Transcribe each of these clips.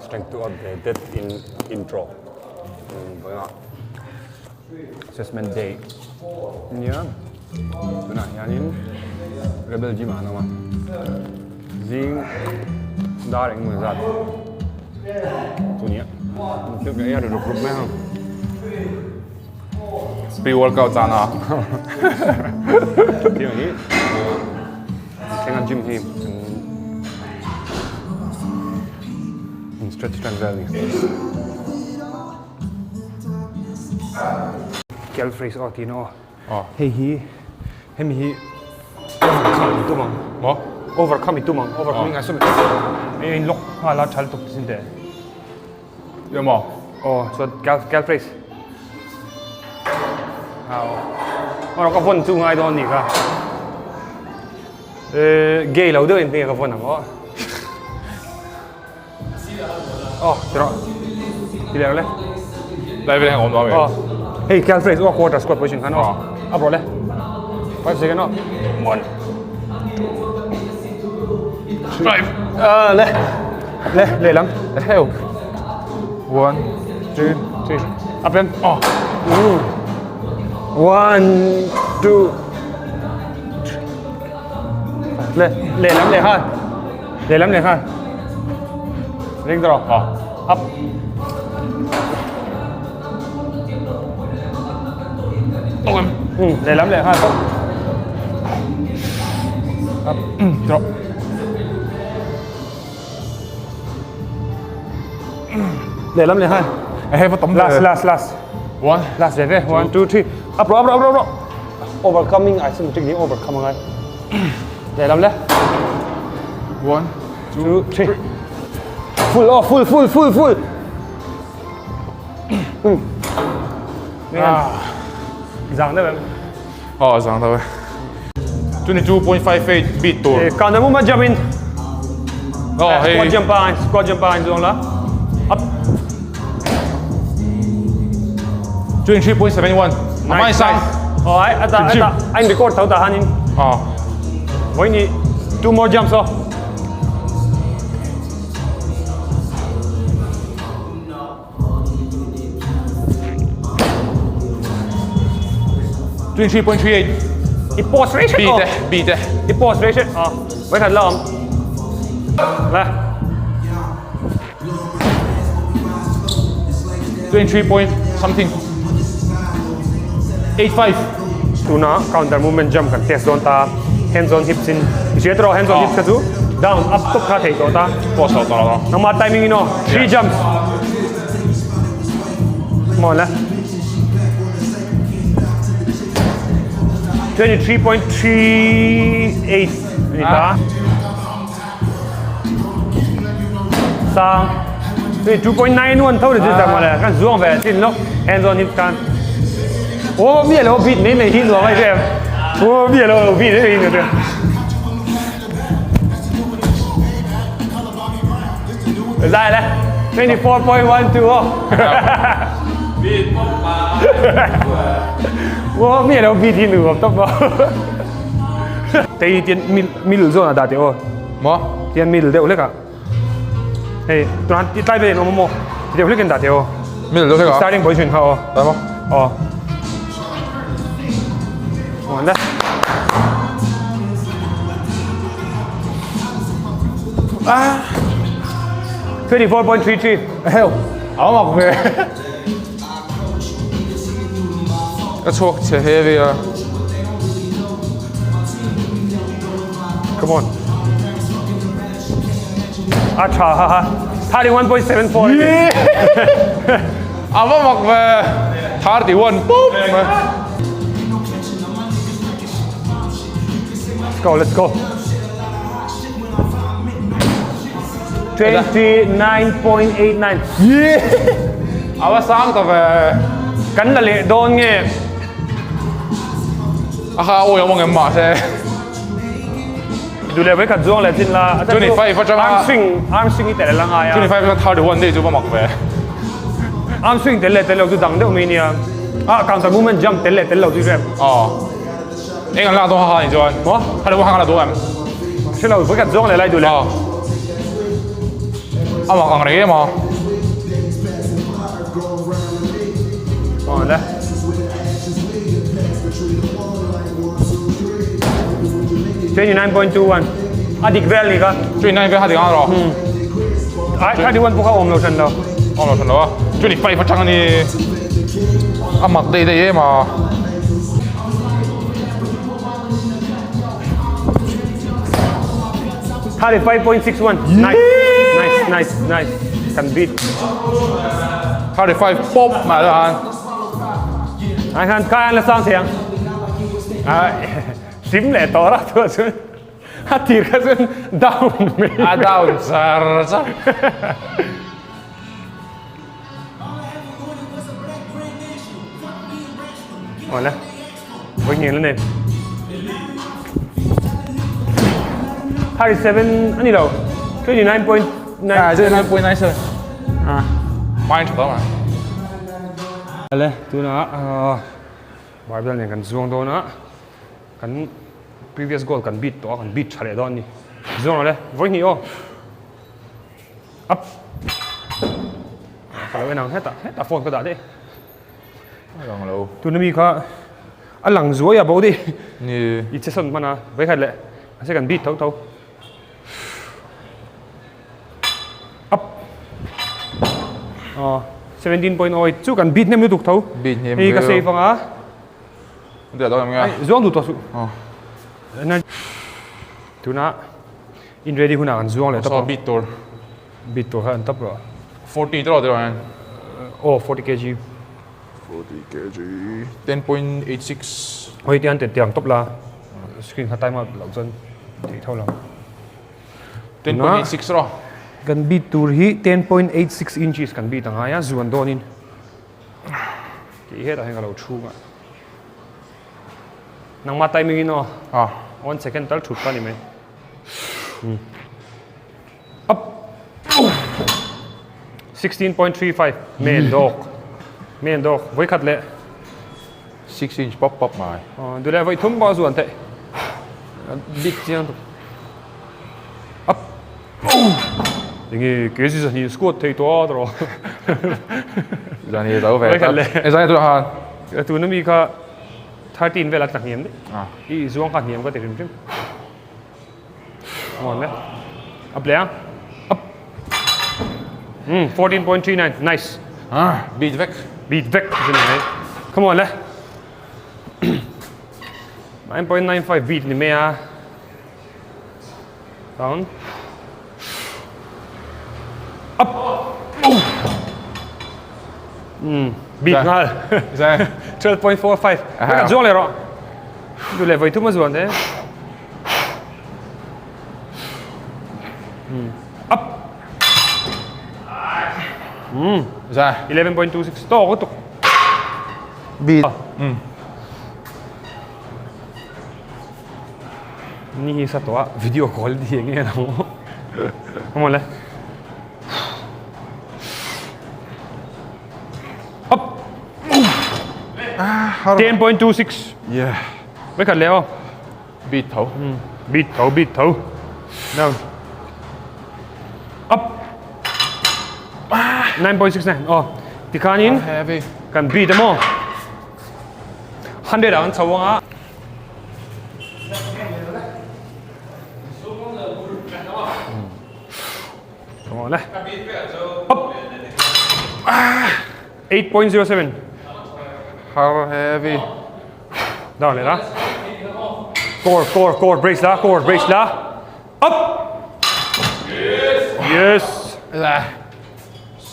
Strength to up ve det in intro vawiinah assessment day nia tunah hianin rebel gym ah an awm a zing dar engemaw zat chu nia thil ka ei a ri rup rup mai ang. Pre workout zan a. Tiang hi thlenga gym hi in stretch tan vel ni. Kel phrase aw ti no. Hei hi hemi hi overcome i tum ang. Maw? Overcome i tum ang. Overcoming ai sawm i in lock nghal a thal tuk sin te. Ye maw? Aw chuan cal cal phrase. Aw. Aw ka vawn chu ngai dawn ni kha. Eh gay lo deuh in tinge ka vawn ang aw. Aw tiro. Ti leh le. Lai vel hang awm lo ami. Aw. Hei cal phrase aw quarter squat position khan aw. Up rawh le. 5 second aw. 1 2 Five. Ah le. Le le lam. Heo. 1 2 3 Up em. Oh. 1 2 Le le lam le ha. Le lam le ha. Ring draw. Oh. Up. Tawk em. Le lam le ha. Up. Drop. Le lam le ha. Hei va tam Last last last. 1 Last ve ve. 1 2 3. Up ro up ro up ro up ro. Overcoming ai sim tik ni overcome ngai. Le lam le. 1 2 3. Full oh full full full full. Ah. Zang deuh em. Oh, zang deuh e. 22.58 beat tur. Eh, counter movement jump in. Oh, hei. Squat jump pa, squat jump pa in la. Up. 23.71. Amai sang. Oh, ai, ata, ata. Ai record tho ta hanin. Oh. Voi ni two more jumps oh. 23.38. I pause rei hret Beat aw. e, beat e. I pause rei hret aw. Voi khat la awm. Le. 23 point something. 85. Tuna counter movement jump kan test dawn ta. Hands on hips in. I hria tawh hands on hips kha chu down up tawp kha thei tawh ta. Pause lo tawh lo. Nangmah timing in aw. 3 jumps. Come on le. 23.38 ani ta. Sang. 2.91 tho ni chu male. Kan zuang ve chin lo. Hands on hips kan. Oh, mi lo beat nei nei hi nuam ai em. Oh, mi lo beat nei hi nuam. Zai le. 24.12 oh. Wo mi lo beat hi nuam top mo. Tei tian middle zone a da te o. Mo? Tian middle deuh hlek a. Hei, tuan ti tlai vel awm mo. Ti deuh hlek in da te o. Middle deuh hlek a. Starting position kha o. Dai mo? O. Ngon le. Ah. 24.33. Hell. Ava mak ve. Ka chhuak chhe heavy a. Come on. A tha ha ha. 31.74. Yeah. Ava mak ve. 31 pop. Let's go, let's go. 29.89. Yeah. Ava sang ta ve. Kan la leh dawn nge? A kha awi awm angem mahse. Duh leh vawikhat zuang leh chin la. 25 atanga arm swing, arm swing i tel la ngai a. 25 atanga 31 daih chu va mak ve. Arm swing tel leh tel lo chu dang deuh mai nia. Ah, counter movement jump tel leh tel lo chu rem. Aw. Eng an lak dawn ha ha ni chuan. Maw? Kha lo hang la dawn em? Hre lo, vawikhat zuang leh lai duh leh. Aw. A mak ang reng em a. Aw le. 29.21 a dik vel ni ka. 29 vel kha dik ang rawh. Ai 31 pawh kha awm lo hran lo. Awm lo hran lo a. 25 atang a ni. A mak daih daih em a. 35.61 nice nice nice nice kan beat 35 pop mà đó anh anh han kai an la sang thiang a sim le to ra tu chun a tir kha chun down me a down zar zar Awle vawi hnih la nei 37 a ni lo 29.9 ah 29.97 ah mind tha ma ale tuna barbell nen kan zuang dawn a kan previous goal kan beat tawh a kan beat tha leh dawn a ni zuang ale vawi hnih aw up ka lo en ang hetah hetah phone ka dah daih A lang lo. Tuna mi kha a lang zuai a bo dih. Ni. I che sawn hman a, vawikhat leh mahse kan beat tho tho. Up. Aw, 17.08 chu kan beat hnem lutuk tho. Beat hnem Hei ka save anga. Dia dawn em nge? Ai, zuang duh tawh suh. Aw. Tuna in ready hunah kan zuang leh tawp ang. Saw beat tur. Beat tur kha an tap rawh. 40 te rawh tiraw hian. Aw 40 kg. 40 kg 10.86. Hoi tian te tiang top la. Screen kha time out loh chuan theih tho lo. 10.86 rawh. Kan beat tur hi 10.86 inches kan beat angai a zuan dawnin. Tih hetah hian ka lo chhung a. Nangmah timing in aw. Ah. 1 second tal thut ka ni mai. Up. 16.35 men dawk. Men dawk. Voi khat le. 6 inch pop pop mai. Du le voi thum ba zuan the. Big chiang tu. Up. Tingi ke si zani squat thei to tro. Zani zo ve. Voi khat le. E zani tu han. Tu na mi kha 13 vel a tlak hniam ni. Ah. I zuang kha hniam ka ti rim rim. Ngon le. Up le a. Up. 14.39. Nice. Ah, beat vek. Beat vek sin mai. Come on le. 9.95 beat ni me a. Down. Up. Beat ngal. 12.45. Ka zuang le ro. Du le voi thum a zuan te. Up. 11.26 to ko tuk. Beat. Ni hi sa to a video call di nge na mo. Come on le. Up. 10.26. Yeah. Với khát leo. Beat tho. Beat tho, beat tho. Down. Up. 9.69. Oh. Tikhanin Heavy. kan beat amo. 100 ang chawanga. Come on le. Up. 8.07. Har heavy. Down le la. Core, core, core, brace la, core, brace la. Up. Yes. Yes.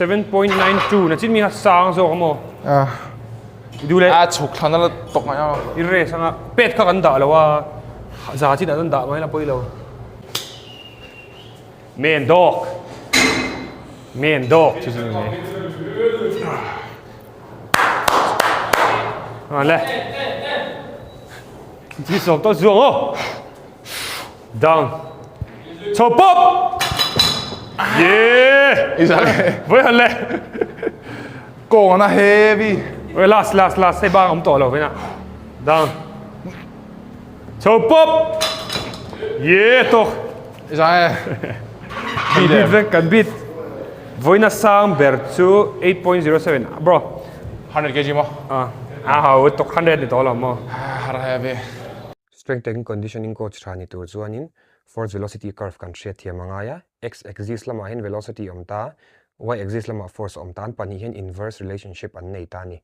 7.92 na chin mi ha sang zawk maw? Ah. I duh leh. A chhuk thlan a la tawk ngai a. I race anga pet kha kan dah lo a, za chin ah chuan dah mai la pawi lo. Men dawk. Men dawk chu chu ni. A le. Chi sawm tawh zuang aw. Down. Chho pop! Yeah! Voi han le. Kawng ana heavy. Oi last last last hei bang awm tawh lo vena. Down. Chho pop! Yeah tawk. Izai. Kan beat vek kan beat. Vawiina sang ber chu 8.07 bro. 100 kg maw? A a hau tuk 100 ni tawh lo maw? Har heavy. Strength and conditioning coach tha ni tur chuanin force velocity curve kan hriat thiam a ngai a, x axis lamah hian velocity awm ta, y axis lamah force awm ta, an pahnih hian inverse relationship an nei ta a ni.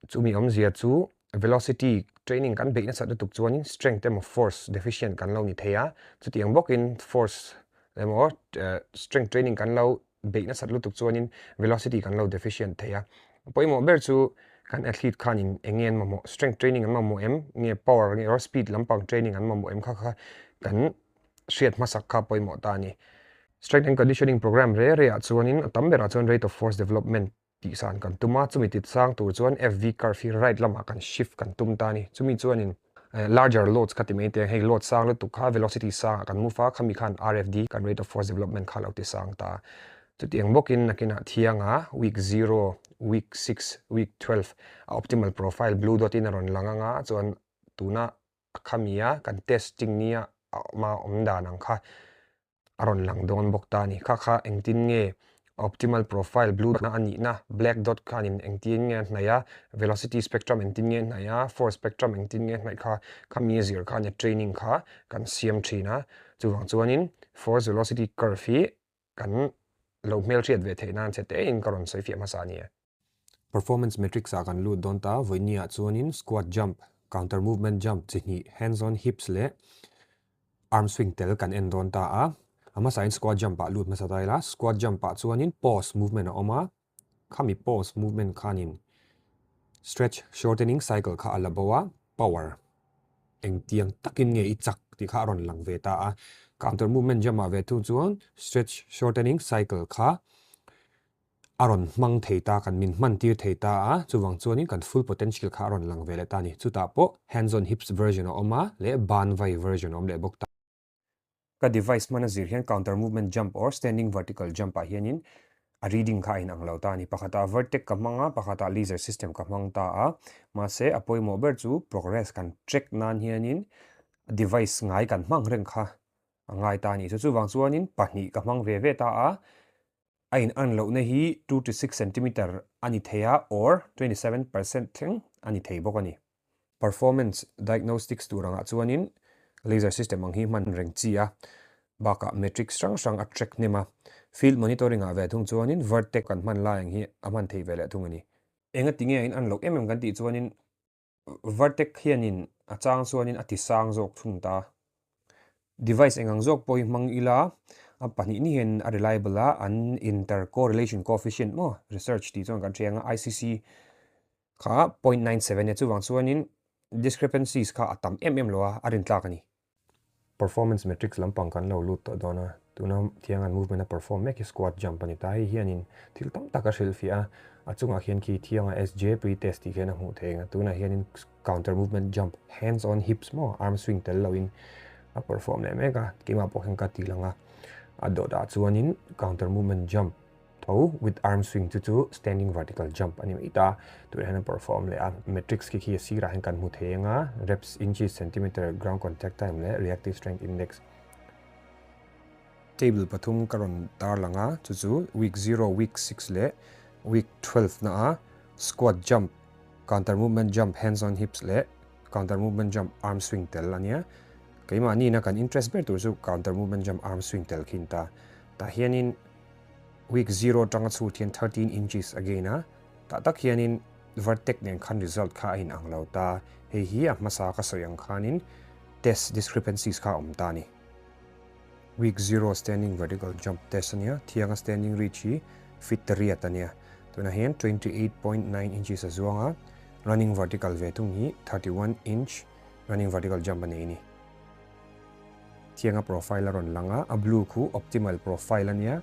Chumi awmzia chu velocity training kan beih nasat lutuk chuanin strength emaw force deficient kan lo ni thei a, chutiang bawkin force emaw strength training kan lo beih nasat lutuk chuanin velocity kan lo deficient thei a. Pawimawh ber chu kan athlete khanin eng nge an mamawh, strength training an mamawh em, nge power nge or speed lampang training an mamawh em kha kha kan hriat hmasak kha pawimawh ta a ni. Strength and conditioning program re re ah chuanin a tam berah chuan rate of force development tihsan kan tum a, chumi tit sang tur chuan FV curve hi right lamah kan shift kan tum ta a ni. Chumi chuanin larger loads kha ti mai te, hei load sang lutuk kha velocity sangah kan move a, khami khan RFD kan rate of force development kha lo ti sang ta. Chutiang bawkin nakinah thianga week zero, week six, week 12 a optimal profile blue dot in a rawn lang anga chuan tuna a khamia kan testing nia a awma awm dan ang kha a rawn lang dawn bawk ta a ni. Kha kha engtin nge optimal profile blue dot a nihna black dot khanin engtin nge a hnaih a, velocity spectrum engtin nge a hnaih a, force spectrum engtin nge a hnaih kha khami a zir kha nia training kha kan siam thin a. Chuvang chuanin force velocity curve hi kan lo hmelhriat ve theih nan che tein ka rawn sawi fiah hmasa a ni e. Performance metrics ah kan lut dawn ta, vawinia chuanin squat jump, counter movement jump chi hnih, hands on hips leh arm swing tel kan en dawn ta a. A hmasain squat jump ah lut hmasa ta ila, squat jump ah chuanin pause movement a awm a, khami pause movement khanin stretch shortening cycle kha a la bo a, power engtiang takin nge i chak tih kha a rawn lang ve ta a. Counter movement jump ah ve thung chuan stretch shortening cycle kha a rawn hmang thei ta, kan min hman tir thei ta a, chuvang chuanin kan full potential kha a rawn lang ve leh ta a ni. Chutah pawh hands on hips version a awm a leh ban vai version a awm leh bawk ta. Ka device hman a zir hian counter movement jump or standing vertical jump ah hianin a reading kha a inang lo ta a ni. Pakhatah Vertec ka hmang a, pakhatah laser system ka hmang ta a. Mahse a pawimawh ber chu progress kan track nan hianin device ngai kan hmang reng kha a ngai ta a ni. Chu chuvang chuanin pahnih ka hmang ve ve ta a. A in an lohna hi 2 to 6 centimeter a ni thei a or 27% thleng a ni thei bawk a ni. Performance diagnostics tur angah chuanin laser system ang hi hman reng chi a, bakah metrics hrang hrang a track hnem a. Field monitoring ah ve thung chuanin Vertec kan hman lai ang hi a hman thei ve leh thung a ni. Engati nge a in an loh em em kan tih chuanin Vertec hianin a chang chuanin a ti sang zawk thung ta. Device eng ang zawk pawh hi hmang ila, a pahnih ni hian a reliable a, an intercorrelation coefficient maw research tih chuan kan hria ang a, ICC kha 0.97 a chuvang chuanin discrepancies kha a tam em em lo a, a rintlak a ni. Performance metrics lampang kan lo lut tawh dawn a, tuna thiangan movement a perform mek hi squat jump a ni ta. Hei hianin thil tam tak a hrilhfiah a, a chungah khian khi thianga SJ pre-test tih khian a hmuh theih ang a, tunah hianin counter movement jump, hands on hips maw, arm swing tel loin a perform leh mek a, keimah pawh khian ka ti lang a, a dawtah chuanin counter movement jump Tho with arm swing chu chu standing vertical jump a ni mai ta. Tunah hian a perform leh a, matrix khi khi a sirah hian kan hmu thei ang a, reps, inches, centimeter, ground contact time leh reactive strength index. Table pathum ka rawn tarlang a, chu chu week zero, week six leh week 12 na a squat jump, counter movement jump, hands on hips leh counter movement jump, arm swing tel a nia. Keimahni ina kan interest ber tur chu counter movement jump, arm swing tel khi a ni ta. Tah hianin week zero atanga chhut hian 13 inches a gain a, tah tak hianin Vertec nen khan result kha a inang lo ta. Hei hi a hmasa ka sawi ang khanin test discrepancies kha a awm ta a ni. Week zero standing vertical jump test a nia, thianga standing reach hi feet riat a nia. Tunah hian 28.9 inches a zuang a, running vertical ve thung hi 31 inch running vertical jump a nei a ni. Thianga profile a rawn lang a, a blue khu optimal profile a nia,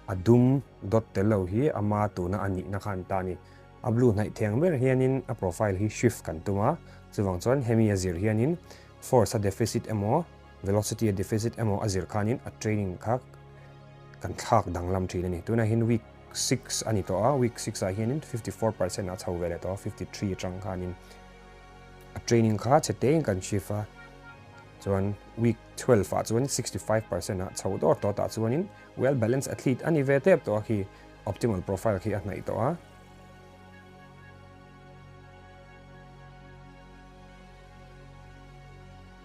a dum dot tel lo hi ama tuna a nihna kha an ta a ni. A blue hnaih theng ber hianin a profile hi shift kan tum a, chuvang chuan hemi a zir hianin force a deficit emaw velocity a deficit emaw a zir khanin a training kha kan thlak danglam thin a ni. Tunah hian week 6 a ni tawh a, week 6 ah hianin 54% a chho ve leh tawh a, 53 atang khanin a training kha chhe tein kan shift a. Chuan week 12 ah chuan 65% ah chho dawr tawh tah chuanin well balanced athlete a ni ve tep tawh a khi optimal profile khi a hnaih tawh a.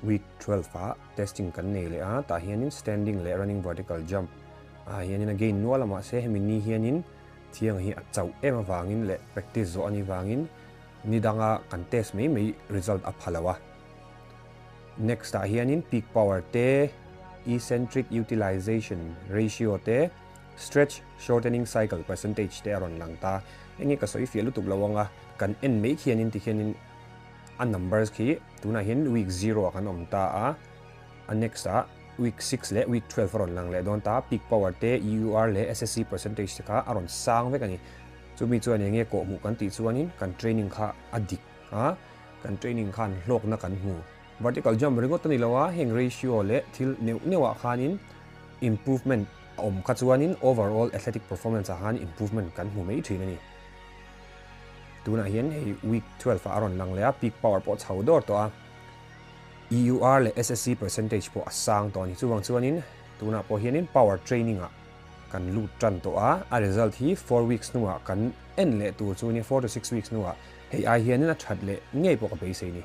Week 12 ah testing kan nei leh a, tah hianin standing leh running vertical jump ah hianin a gain nual a mahse hemi ni hianin thiang hi a chauh em avangin leh practice zawh a nih vangin ni danga kan test mai mai result a pha lo a. Next ah hianin peak power te, eccentric utilization ratio te, stretch shortening cycle percentage te a rawn lang ta. Enge ka sawi fiah lutuk lo anga kan en mai khianin tikhianin a numbers khi tunah hian week 0 ah kan awm ta a, a next ah week 6 leh week 12 a rawn lang leh dawn ta. Peak power te, EUR leh SSC percentage te kha a rawn sang vek a ni. Chumi chuan enge kawhhmuh kan tih chuanin kan training kha a dik a, kan training khan hlawkna kan hmu. Vertical jump ringawt a ni lo a, heng ratio leh thil neuh neuh ah khanin improvement a awm kha chuanin overall athletic performance ah khan improvement kan hmu mai thin a ni. Tunah hian hei week 12 ah a rawn lang leh a, peak power pawh a chho dawr tawh a, EUR leh SSC percentage pawh a sang tawh a ni. Chuvang chuanin tunah pawh hianin power training ah kan lut tan tawh a, a result hi 4 weeks hnuah kan en leh tur chu nia, 4 to 6 weeks hnuah hei ai hianin a that leh ngei pawh ka beisei ni.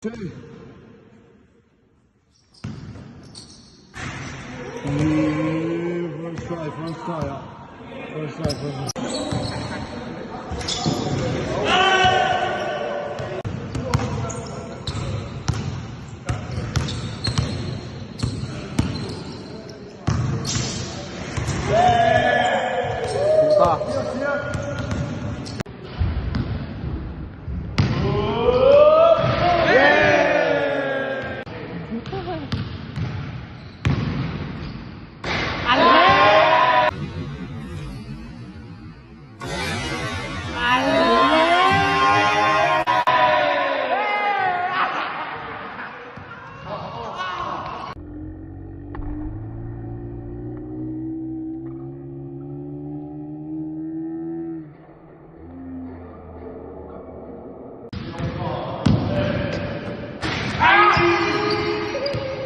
First try, first try, first try, first try.